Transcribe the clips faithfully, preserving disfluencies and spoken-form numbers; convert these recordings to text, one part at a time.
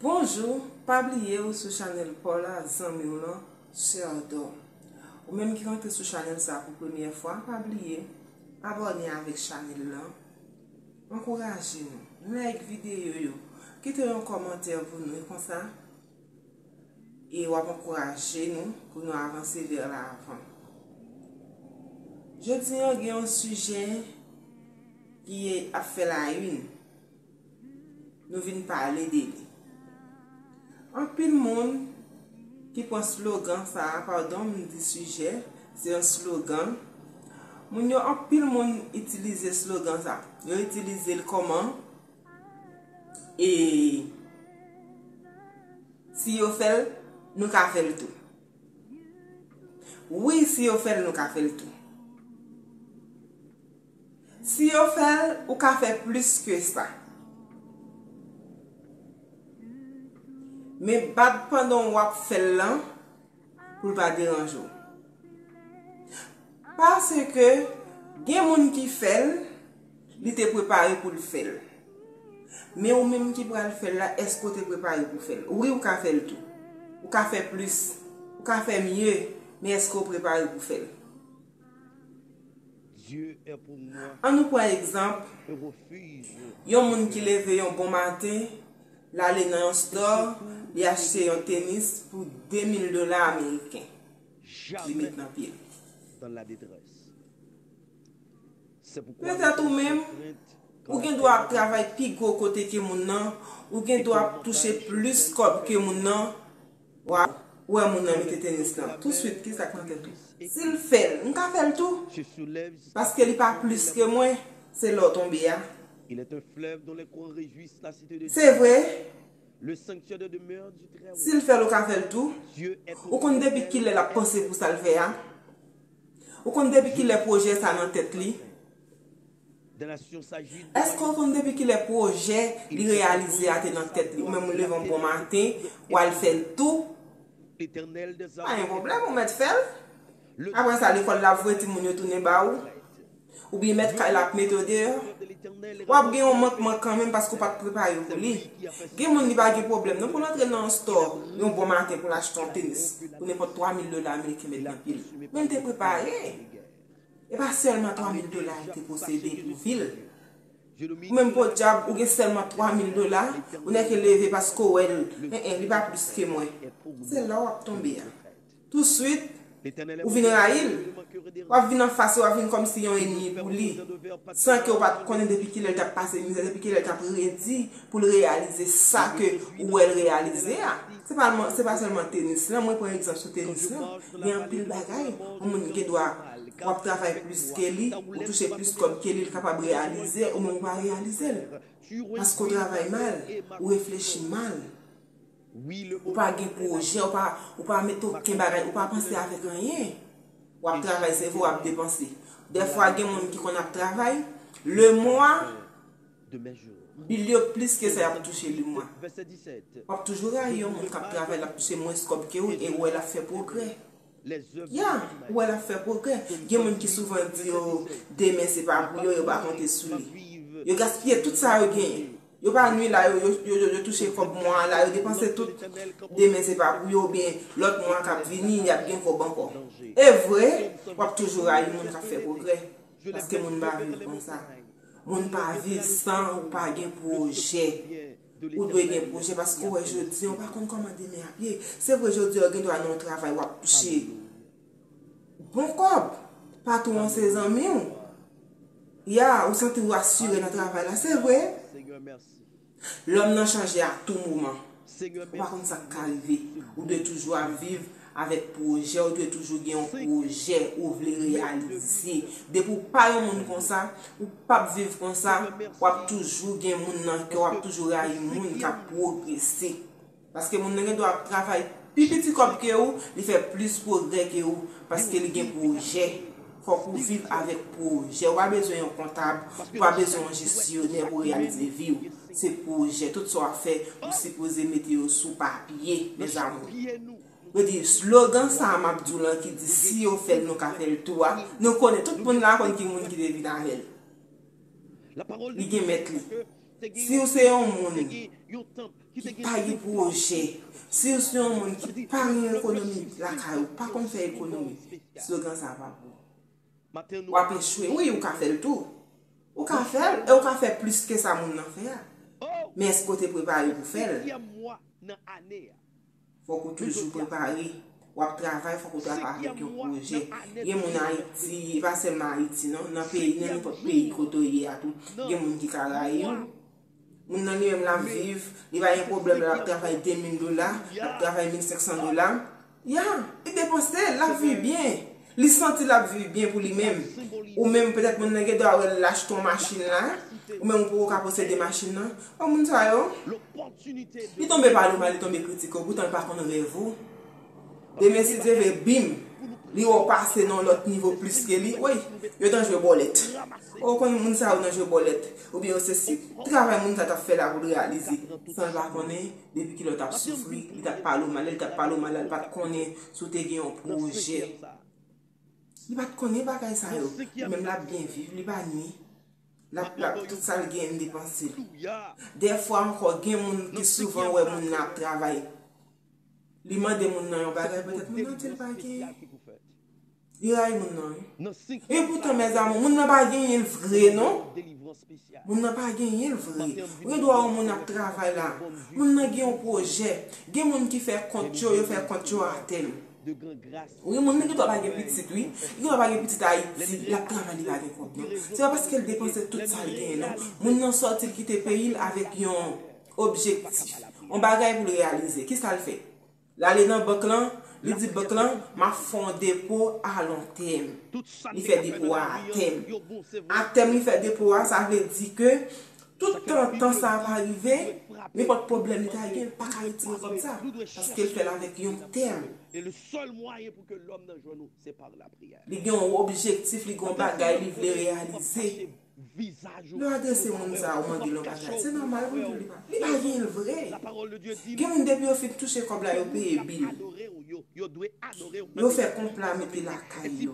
Bonjou, pa bliye ou sou chanèl pa w la, zanmi w lan, Sè Dò. Ou menm ki rantre sou chanèl sa pou premyè fwa, pa bliye abòne avèk chanèl lan. Ankouraje nou. Like videyo yo. Kite yon kòmantè pou nou. E konsa, e w ap ankouraje nou pou nou avanse vè lavan. Jodi an, gen yon sijè ki ap fè la une. Nou vin pale de li. Anpil moun ki pran slogan sa a, padon, m di sijè, se yon slogan. Moun yo, anpil moun itilize slogan sa. Yo itilize l kòman? E si yo fè l, nou ka fè l tou. Wi, si yo fè l, nou ka fè l tou. Si yo fè l, ou ka fè plis ke sa. Men bat pandan w ap fè l lan, pou l pa deranje w. Paske gen moun ki fè l, li te prepare pou l fè l. Men ou menm ki pral fè l la, èske w te prepare pou fè l? Wi, ou ka fè l tou. Ou ka fè plis. Ou ka fè mye. Men èske w prepare pou fè l? Ann nou pran egzanp, yon moun ki leve yon bon maten, l ale nan yon store, li achte yon tenis pou de mil dola ameriken. Li met nan pye l. Petèt ou menm, ou gen dwa ap travay pi gwo kote ke moun nan, ou gen dwa ap touche plis kòb ke moun nan. W ap wè moun nan mete tenis lan. Touswit, ki sa k nan tèt ou? Si l fè l, m ka fè l tou. Paske li pa plis ke mwen, se lè w tonbe a. Se vre, si l fè l, ou ka fè l tou. Ou konn depi kilè l ap panse pou sa l fè a? Ou konn depi kilè pwojè sa nan tèt li? Èske w konn depi kilè pwojè li reyalize a te nan tèt li? Ou menm ou leve yon bon maten, w al fè l tou. Pa gen pwoblèm, ou mèt fè l. Apre sa, lekòl la ap voye timoun yo tounen ba ou. Oubyen mèt kay la ap mete w deyò. W ap gen yon mankman kanmenm paske w pa t prepare w pou li. Gen moun li pa gen pwoblèm non pou l antre nan yon store yon bon maten pou l achte yon tenis pou nenpòt twa mil dola ameriken mèt nan pye l. Men l te prepare. E pa sèlman twa mil dola li te posede pou vi l. Ou menm podyab, ou gen sèlman twa mil dola, ou nèke leve paske w wè l, en, en, li pa plis ke mwen. Se la w ap tonbe a. Touswit, ou vin rayi l. W ap vin anfas li, w ap vin kòmsi yon ènmi pou li. San ke w pa t konnen depi kilè l t ap pase mizè, depi kilè l t ap redi pou l reyalize sa ke ou wè l reyalize a. Se pa, se pa sèlman tenis lan, mwen pran egzanp sou tenis lan. Gen anpil bagay, yon moun gen dwa w ap travay plis ke li, ou touche plis kòb ke li, li kapab reyalize, ou menm ou pa reyalize l. Paske w travay mal, ou reflechi mal. Ou pa gen pwojè, ou pa, ou pa mete okenn bagay, ou pa panse avèk anyen. W ap travay, se vre, w ap depanse. Dèfwa, gen moun ki konn ap travay, lemwa, bil yo plis ke sa y ap touche lemwa. W ap toujou rayi yon moun k ap travay, l ap touche mwens kòb ke ou, e ou wè l ap fè pwogrè. Ya, ou wè l ap fè pwogrè. Gen moun ki souvan di yo, demen se pa pou yo, yo pa konte sou li. Yo gaspiye tout sa yo genyen. Yo pa nwi la, yo, yo, yo, yo, yo touche kòb mwa a la, yo depanse tout. Demen se pa pou yo, oubyen lòt mwa k ap vini, y ap gen kòb ankò. E vre, w ap toujou rayi moun k ap fè pwogrè. Paske moun pa viv konsa. Moun pa viv san ou pa gen pwojè. Ou dwe gen pwojè paske w wè jodi an, ou pa konn kòman demen ap ye. Se vre, jodi an, ou gen dwa nan yon travay w ap touche bon kòb. Patwon an se zanmi w. Ya, ou santi w asire nan travay la, se vre. Lòm nan chanje a tou moman. Ou pa konn sa k ka rive. Ou dwe toujou ap viv avèk pwojè, ou dwe toujou gen yon pwojè ou vle reyalize. Depi w pa yon moun konsa, ou p ap viv konsa, w ap toujou gen moun nan kè w, w ap toujou rayi moun k ap pwogrese. Paske moun nan gen dwa ap travay pi piti kòb ke ou, li fè plis pwogrè ke ou, paske li gen pwojè. Fòk ou viv avèk pwojè. Ou pa bezwen yon kontab, ou pa bezwen yon jesyonè pou reyalize vi w. Se pwojè. Tout sa w ap fè, ou sipoze mete yo sou papye, mes amours. Yo di, slogan sa a m ap di w lan ki di, si yo fè l, nou ka fè l tou a, nou konnen, tout moun la konn ki moun ki te vin avè l. Li gen mèt li. Si w se yon moun ki pa gen pwojè, si w se yon moun ki pa gen ekonomi lakay ou, pa konn fè ekonomi, slogan sa a pa pou ou. W ap echwe. Wi, ou ka fè l tou. Ou ka fè l, e ou ka fè plis ke sa moun nan fè a. Men èske w te prepare pou fè l? Fòk ou toujou prepare. W ap travay, fòk ou travay avèk yon pwojè. Gen moun Ayiti, e pa sèlman Ayiti non, nan peyi, nan nenpòt peyi kote w ye a tou, gen moun ki ka rayi w. Moun nan li menm l ap viv, li pa gen pwoblèm, l ap travay de mil dola, l ap travay mil senk san dola. Ya, li depanse, l ap viv byen. Li santi l ap viv byen pou li menm. Ou menm, petèt moun nan gen dwa wè l achte yon machin la, ou menm ou poko ka posede machin nan. Bon, moun sa yo, li tonbe pa nòmal, li tonbe kritike w, poutan l pa konn rèv ou. Demen, si Dye vle, bim, li wè w pase nan yon lòt nivo plis ke li. Wi, yo t an jwe bòlèt. Ou konnen moun sa yo nan jwe bòlèt, oubyen yo sesi. Travay moun sa t ap fè la pou l reyalize. San l pa konnen, depi kilè w t ap soufri, li t ap pale w mal, lè li t ap pale w mal la, li pa t konnen si w te gen yon pwojè. Li pa t konnen bagay sa yo. Li menm l ap byen viv, li pa nwi. L ap, l ap, tout sa l genyen, l depanse l. Dèfwa ankò, gen moun ki souvan wè moun nan ap travay. Li mande moun nan yon bagay, petèt moun nan di l pa genyen. Li rayi moun nan, wi. E poutan, mèzami, moun nan pa genyen l vre, non. Moun nan pa genyen l vre. Ou gen dwa wè yon moun ap travay la. Moun nan gen yon pwojè. Gen moun ki fè kont yo, yo fè kont yo atèm. Wi, moun nan gen dwa pa gen pitit, wi. Li gen dwa pa gen pitit Ayiti. L ap travay, li pa gen kòb, non. Se pa paske l depanse tout sa l genyen, non. Moun nan sòti, l kite peyi l avèk yon objektif. Yon bagay pou l reyalize. Kisa l fè? L ale nan bank lan, li di bank lan, "M ap fè yon depo a lon tèm." Li fè depo a a tèm. A tèm li fè depo a, sa vle di ke tout tan, tan sa a pa rive, nenpòt pwoblèm li ta gen, li pa ka retire kòb sa, paske l fè l avèk yon tèm. Li gen yon objektif, li gen yon bagay li vle reyalize. Lè w adrese moun sa a, ou mande l yon bagay, se nòmal pou l di w li pa, li pa genyen l vre. Gen moun depi yo fin touche kòb la, yo peye bil. Yo fè konpla mete lakay yo.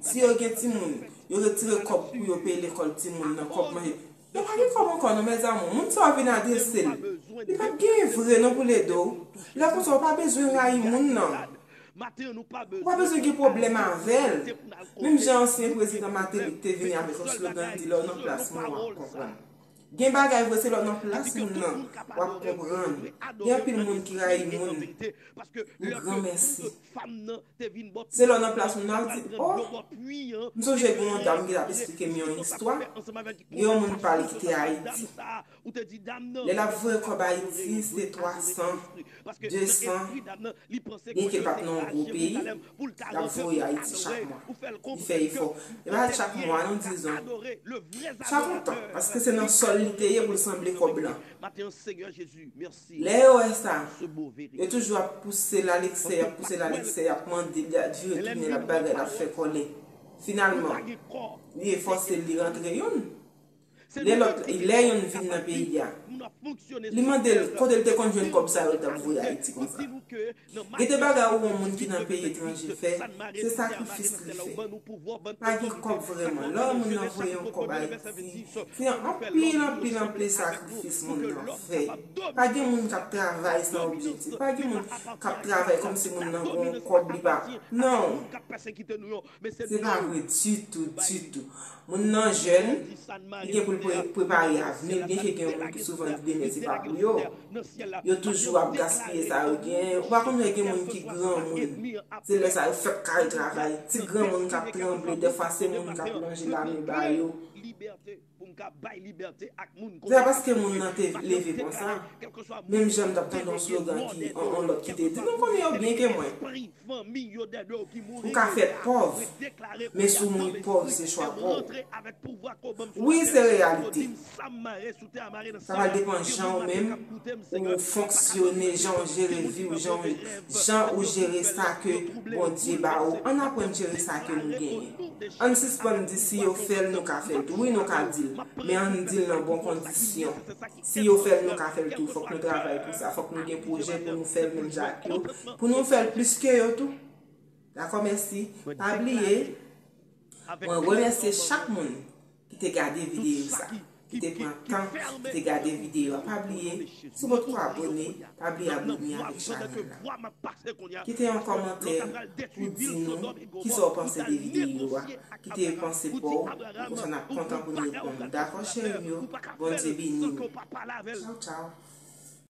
Si yo gen timoun, yo retire kòb pou yo peye lekòl timoun nan, kòb manje. Yo pa gen kòb ankò non, mezanmi. Moun sa w vin adrese l, li pa t genyen vre non pou l ede w. Lè konsa, w pa bezwen rayi moun nan. Ou pa bezwen gen pwoblèm avè l. Menm jan ansyen prezidan Martelly te vini avèk yon slogan, li di, "Lè w nan plas mwen, w ap konprann." Gen bagay vre, se lè w nan plas moun nan, w ap konprann. Gen anpil moun ki rayi moun. Yon gran mèsi. Se lè w nan plas moun nan, w ap di, "Oh!" M sonje gen yon dam ki t ap esplike m yon istwa. Gen yon moun pa l ki te Ayiti. Lè l ap voye kòb Ayiti, se twa san, de san, byenke l pa t nan yon gwo peyi, l ap voye Ayiti chak mwa. Li fè efò. E pa chak mwa, non, dizon. Chak yon tan, paske se nan sòl li te ye pou l sanble kòb lan. Lè yo wè sa, yo toujou ap pouse l aleksè, y ap pouse l aleksè, y ap mande l, y ap vire tounen, l ap bagay, l ap fè kòlè. Finalman, li fòse l, li rantre youn. Lè lòt, lè youn vin nan peyi a, li mande l kote l te konn jwenn kòb sa yo l t ap voye Ayiti konsa. Gen de bagay ou wè yon moun ki nan peyi etranje fè, se sakrifis li fè. Pa gen kòb vrèman. Lè yon moun nan voye yon kòb Ayiti, se anpil, anpil, anpil sakrifis moun nan fè. Pa gen moun k ap travay san objektif. Pa gen moun k ap travay kòmsi moun nan gen yon kòb li pa. Non. Se pa vre ditou, ditou. Moun nan jèn, li gen pou l pre-, prepare avni l, byenke gen yon moun ki souvan di demen se pa pou yo. Yo toujou ap gaspiye sa yo gen. Ou pa konn lè gen moun ki granmoun. Se lè sa yo fèk ka al travay. Ti granmoun k ap tranble, dèfwa se moun k ap lonje lamen ba yo. Se pa paske moun nan te leve konsa. Menm jan m t ap tande yon slogan ki, yon, yon lòt ki te di, nou konnen yo byen ke mwen. Ou ka fèt pòv, men si w mouri pòv, se chwa pa w. Wi, se reyalite. Sa va depann jan ou menm, ou fonksyone, jan ou jere vi w, jan ou, jan ou jere sa ke Bondye ba ou. Ann aprann jere sa ke nou genyen. Ann sispann di si yo fè l, nou ka fè l tou. Wi, nou ka di l, men ann di l nan bon kondisyon. Si yo fè l, nou ka fè l tou. Fòk nou travay pou sa. Fòk nou gen pwojè pou nou fè l menm jan ak yo. Pou nou fè l plis ke yo tou. Dakò, mèsi. Pa bliye, mwen remèsye chak moun ki te gade videyo sa, ki te pran tan, ki te gade videyo a. Pa bliye, si w potko abòne, pa bliye abòne avèk chanèl la. Kite yon kòmantè pou di nou kisa w panse de videyo a. Kite panse pa w, konsa n ap kontan pou n reponn ou. Dakò, cheri m yo? Bondye beni nou. Tchaw, tchaw.